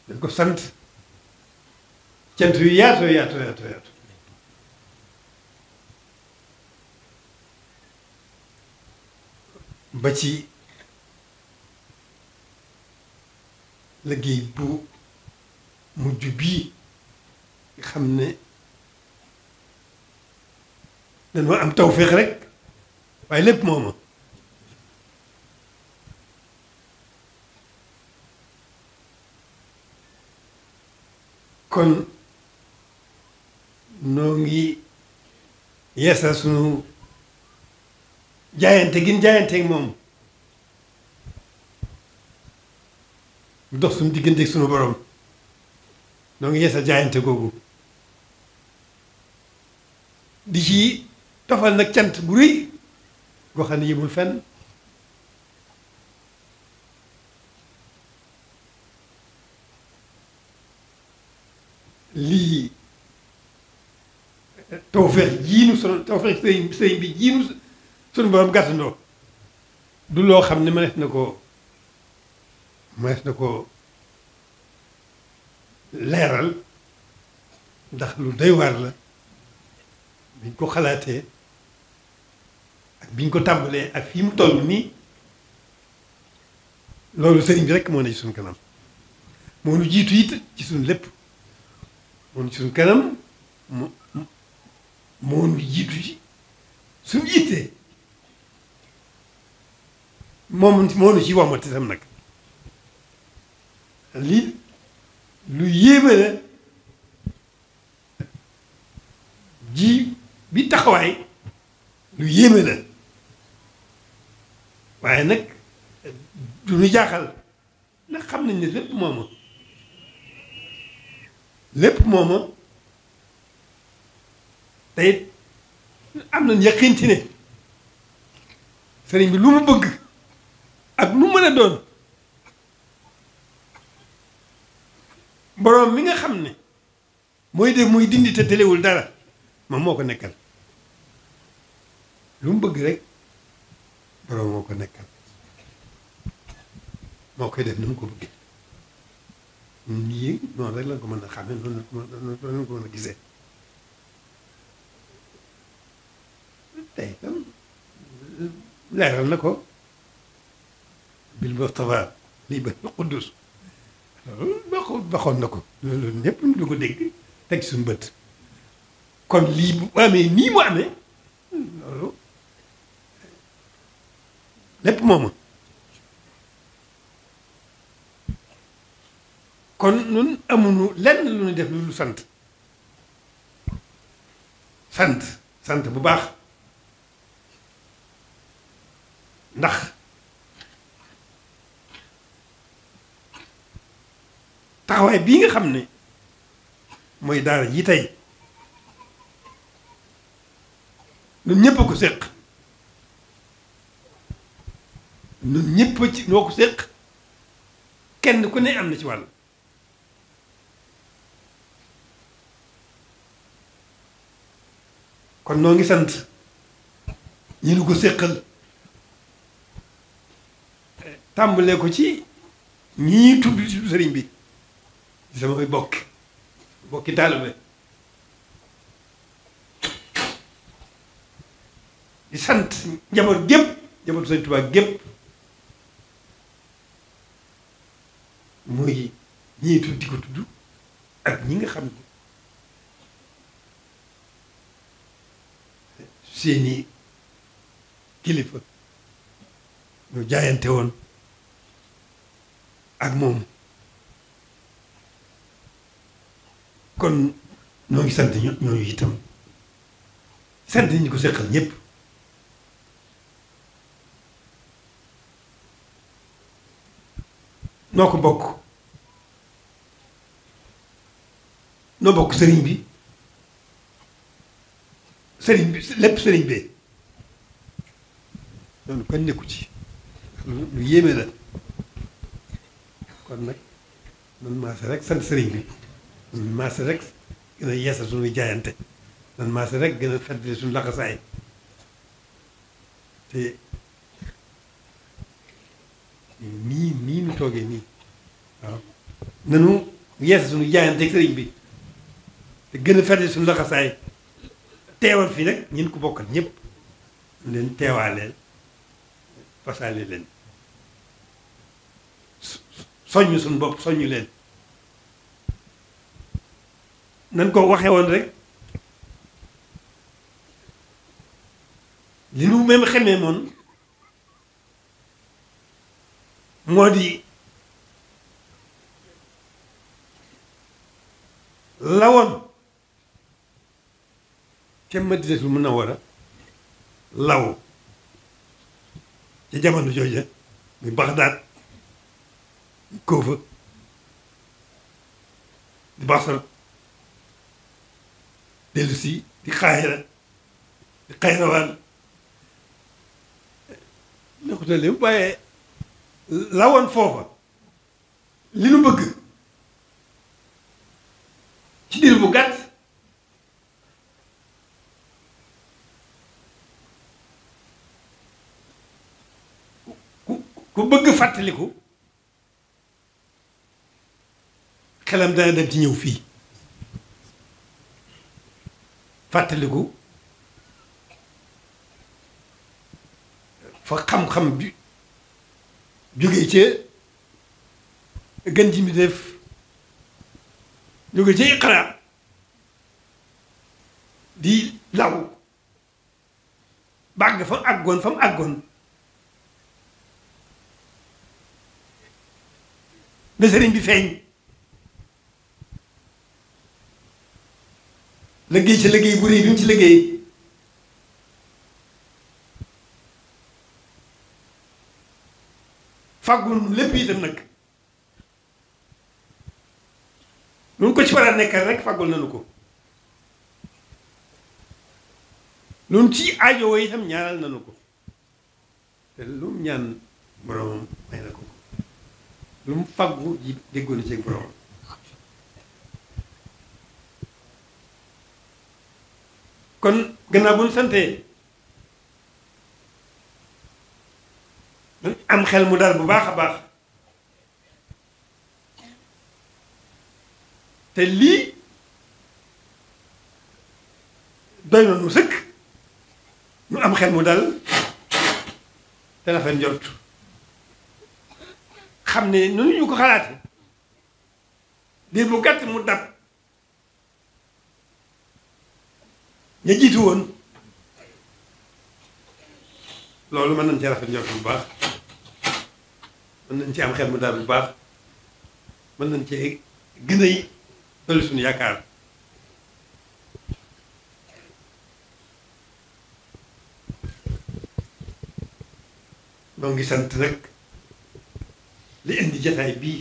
dañ ko sant cant yu yaatu yaatu yaatu yaatu ba ci liggéey bu mujj bii nga xam ne dañoo am tawféex rek waaye lépp mooma kon noo ngi yeesal sunu jaayante gin jaayanteeg moom dox suñu digganteeg sunu borom noo ngi yeesal jaayante googu di ci tofal nag cant bu rëy goo xam ne yëmul fenn lii tawfeex jiinu sunu tawfeex sëriñ bi jiinu sunu borom gàttandoo du loo xam ne mënees na ko leeral ndax lu doy waar la biñ ko xalaatee ak biñ ko tàmbalee ak fii mu toll nii loolu sëriñ bi rekk moo ne ci suñu kanam moo nu jiitu it ci suñu lépp moo nu ci suñu kanam moo nu jiitu ci suñu yittee moo nu ci wommat itam nag lii lu yéeme la ji bi taxawaay lu yéeme la waaye nag du ñu jaaxal ndax xam nañ ne lépp mooma te it am nañ yaqin ci ne sëriñ bi lu mu bëgg ak lu mën a doon boroom mi nga xam ne mooy def muy dindi te telewul dara moom moo ko nekkal lu mu bëgg rek boroom moo ko nekkal moo koy def ni mu ko bëggee ñun ñii noonu rek lañ ko mën a xàmmee noonu lañ ko mën a gisee tey itam leeral na ko bil Mustafa lii ba Quddus loolu waxoon na ko loolu ñëpp ñu du ko dégg teg ci suñu bët kon lii bu amee nii mu amee loolu lépp mooma kon nun amuñu lenn lu ñu def lu sant bu baax ndax taxawaay bii nga xam ne mooy daara ji tey ñun ñëpp a ko séq ñun ñëpp ci noo ko séq kenn ku ne am na ci wàll kon noo ngi sant ñi nu ko séqal tàmbalee ko ci ñii tudd ci sëriñ bi samay bokki taalibe di sant njaboot gépp njabootu Sëriñ Tuubaa gépp muy ñii tudd di ko tudd ak ñi nga xam ne seeni kilifa ñu jaayante woon ak moom kon ñoo ngi sant ñooñu itam sant ñi ko seqal ñëpp noo ko bokk noo bokk sëriñ bi lépp sëriñ bee loolu kon nekku ci lu yéeme la kon nag man maase rek sant sëriñ bi man maase rek gën a yeesal suñuy jaayante man maase rek gën a fàttali suñu laxasaay te nii nu toogee nii waaw nanu yees suñu jaayanteeg sëriñ bi te gën a ferte suñu laxasaay teewal fii nag ñun ko bokkal ñëpp leen teewaaleel fasaale leen soññ suñu bopp soññu leen nan ko waxee woon rek li nu même xamee moon moo di lawoon ca Madinatul Munawwara law ca jamono jooja muy Baxdaad Koofa di Basra dellu si di Xaahira di Xayrawaan na ko tëlee waaye lawoon foofa li nu bëgg ci diir bu gàtt ku bëgg fàttaliku xelam dana dem ci ñëw fii fàttaliku fa xam-xam bi jógee ca gën ji mi def jóge ca Iqra di law bàgg fa mu àggoon ba sëriñ bi feeñ liggéey ci liggéey bu rëy bi mu ci liggéey fàggul lépp itam nag lu ko ci war a nekkal rek fàggul nañu ko lu ci aajowoo itam ñaanal nañu ko te lu mu ñaan boromam may na ko lu mu fàggu ji déggoon ci boromam kon gannaaw bu ñu santee am xel mu dal bu baax a baax te lii doy na nu sëkk nu am xel mu dal te rafet njort xam ne nu ñu ko xalaate diir bu gàtt mu dab ña jiitu woon loolu mën nañ ci rafet njort bu baax mën nañ ci am xel mu dal bu baax mën nañ ci gën a dolli suñu yaakaar noo ngi sant nag li indi jataay bii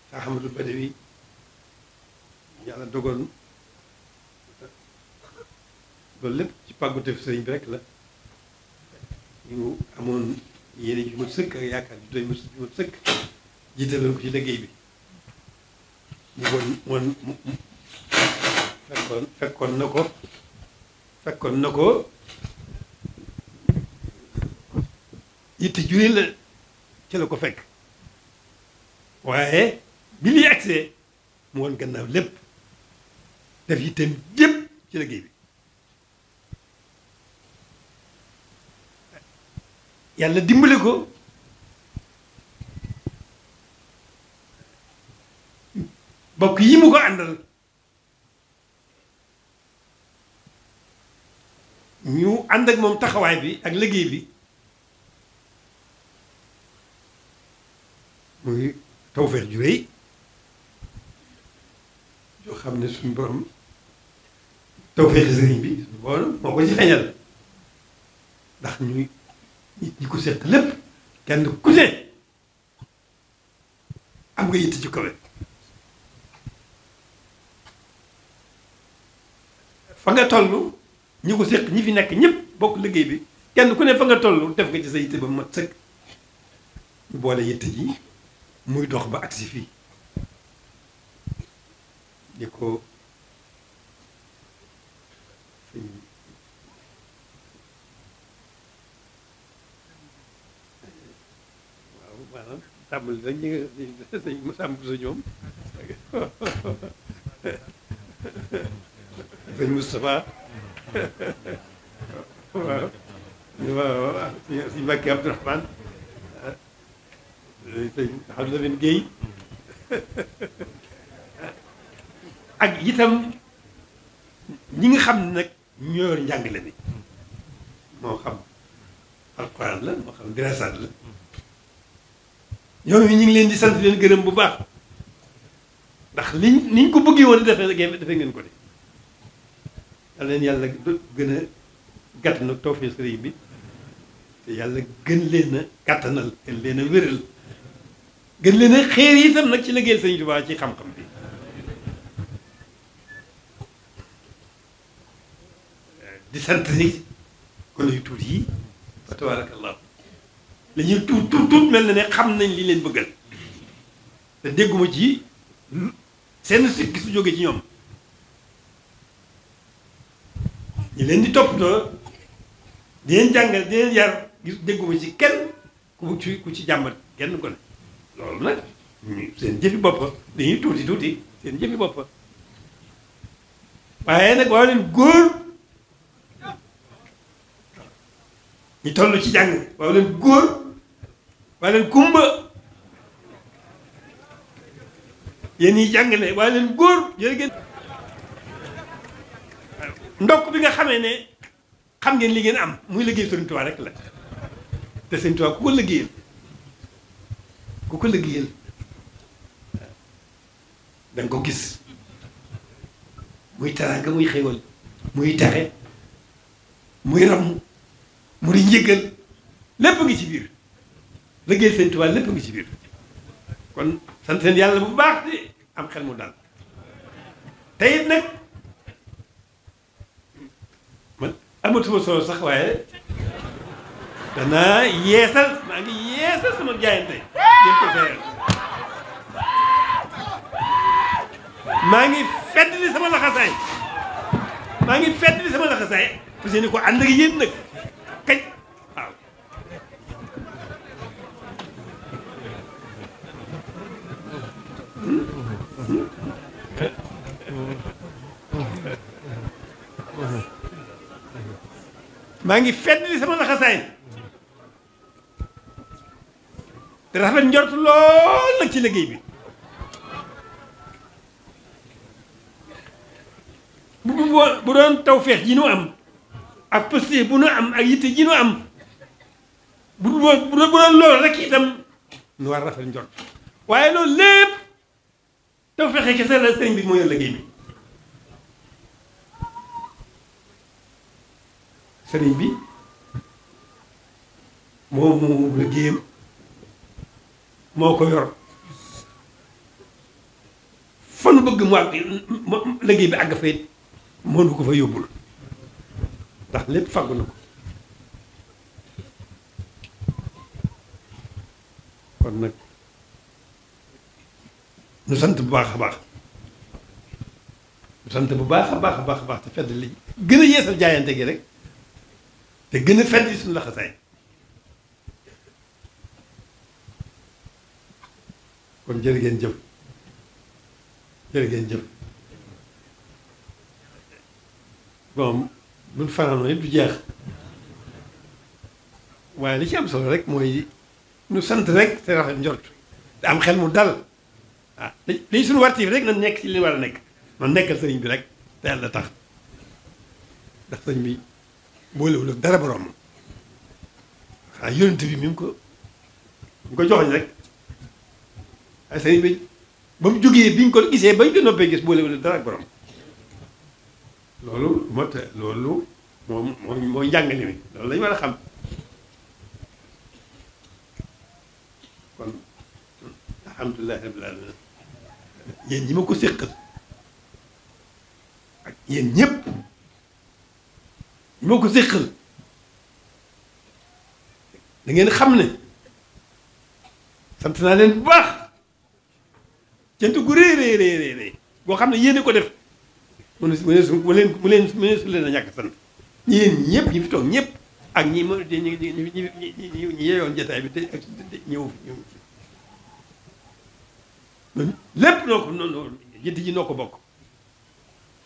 Cheikh Ahmadou Badawi yàlla dogal loolu lépp ci pàggute fi sëriñ bi rek la ñu amoon yéene ju mat sëkk ak yaakaar ju doy mat sëkk jiitaloon ko ci liggéey bi mu fekkoon na ko yitte jure la ci la ko fekk waaye bi liy agsee mu woon gannaaw lépp def yitteem yépp ci liggéey bi yàlla dimbale ko bokk yi mu ko àndal ñu ànd ak moom taxawaay bi ak liggéey bi muy tawfeex ju réy yoo xam ne suñu borom tawfeexi sëriñ bi suñu borom moo ko ci feeñal ndax ñuy nit ñi ko seq lépp kenn ku ne am nga yitte ci kawe fa nga toll ñi ko seq ñi fi nekk ñëpp bokk liggéey bi kenn ku ne fa nga toll def nga ci sa yitte ba mat sëkk ñu boole yitte ji muy dox ba agsi fii di ko waaw maanaam tàmbali rek ñi nga sëñ Moussa Moussa ñoom sëñ Moustapha waaw waaw sëñ Mbacke Abdourahmane sëñ Abdou Lamine Guèye ak itam ñi nga xam ne nag ñoo yor njàngale bi moo xam alquran la moo xam dirasaat la ñoom ñu ngi leen di sant leen gërëm bu baax ndax niñ ko bëggee woon defee ngeen ko de yal leen yàlla gën a gàtt nag tawfeex sëriñ bi te yàlla gën leen a gàttanal gën leen a wéral gën leen a xeer itam nag ci liggéeyal Sëriñ Tuubaa ci xam-xam bi di sant ni kon yu tuuti yi fa tabarakallah la ñuy tuut mel na ne xam nañ li leen bëggal te dégguma ci seen sikki su jóge ci ñoom ñi leen di toppatoo di leen jàngal di leen yar gis dégguma ci kenn ku ci jàmbat kenn ko ne loolu nag seen jëfi bopp dañuy tuuti seen jëfi bopp waaye nag waaw leen góor ñu toll ci jàng waaw leen góor waaw leen kumba yéen ñiy jàngale waaw leen góor yéen ngeen ndokk bi nga xamee ne xam ngeen li ngeen am muy liggéey Sëriñ Tuubaa rek la te Sëriñ Tuubaa ku ko liggéeyal da nga ko gis muy teraanga muy xéwal muy taxe muy ram muy njëggal lépp ngi ci biir liggéey Sëriñ Tuubaa lépp ngi ci biir kon sant leen yàlla bu baax de am xel mu dal te it nag man amatuma solo sax waaye danaa maa ngi yeesal sama jaayante yéen ko feeral maa ngi feddali sama laxasaay parce que ni ko ànd ak yéen nag kañ waaw maa ngi feddali sama laxasaay te rafet njort lool nag ci liggéey bi bu doon tawfeex ji nu am ak pëste bu nu am ak yitte ji nu am bu doon loolu rek itam nu war rafet njort waaye loolu lépp tawfeex kese la sëriñ bi moo yor liggéey bi sëriñ bi moom liggéeyam moo ko yor fa nu bëgg mu àgg liggéey bi àgg fa it mënu ko fa yóbbul ndax lépp fàggu na ko kon nag nu sant bu baax a baax nu sant bu baax a baax a baax a baax te fedd li gën a yeesal jaayante gi rek te gën a fedd li suñu laxasaay kon jërë ngeen jëf jërë ngeen jëf bon buñ fanaanoo it du jeex waaye li ci am solo rek mooy nu sant rek te rafet njort te am xel mu dal ah li suñu wartiif rek na nekk ci li war a nekk man nekkal sëriñ bi rek te yàlla tax ndax sëriñ bi boolewul ak dara borom xanaa yonent bi mi mu ko joxoñ rek ay sëriñ bi ba mu jógee bi ñu ko gisee bañ ko noppee gis boolewul ak dara ak borom loolu mooy njàngale mi loolu lañu war a xam kon alhamdulilah rabbil alamin yéen ñi ma ko séqal ak yéen ñëpp ñi ma ko séqal da ngeen xam ne sant naa leen bu baax cant gu rëy boo xam ne yéen ko def mu leen a ñàkk sant yéen ñëpp ñi fi toog ñëpp ak ñi yeyoon jataay bi te ak ñëw lépp noo ko noonu yitte ji noo ko bokk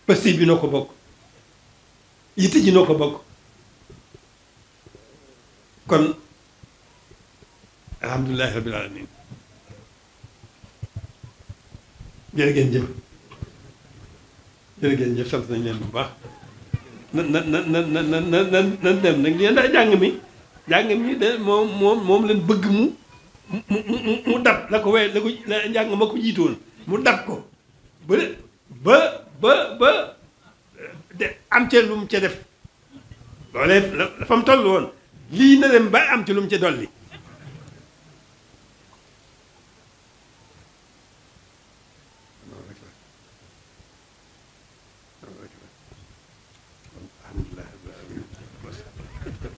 pësté bi noo ko bokk yitte ji noo ko bokk kon alhamdulilahi rabbil alamin jërë ngeen jëf jërë ngeen jëf sant nañ leen bu baax nan dem nag leen daa jàng mi de moom leen bëgg mu dab la ko la ko njàng ma ko jiitoon mu dab ko ba de am ca lu mu ca def loolee dafa mu toll woon lii na dem ba am ci lu mu ca dolli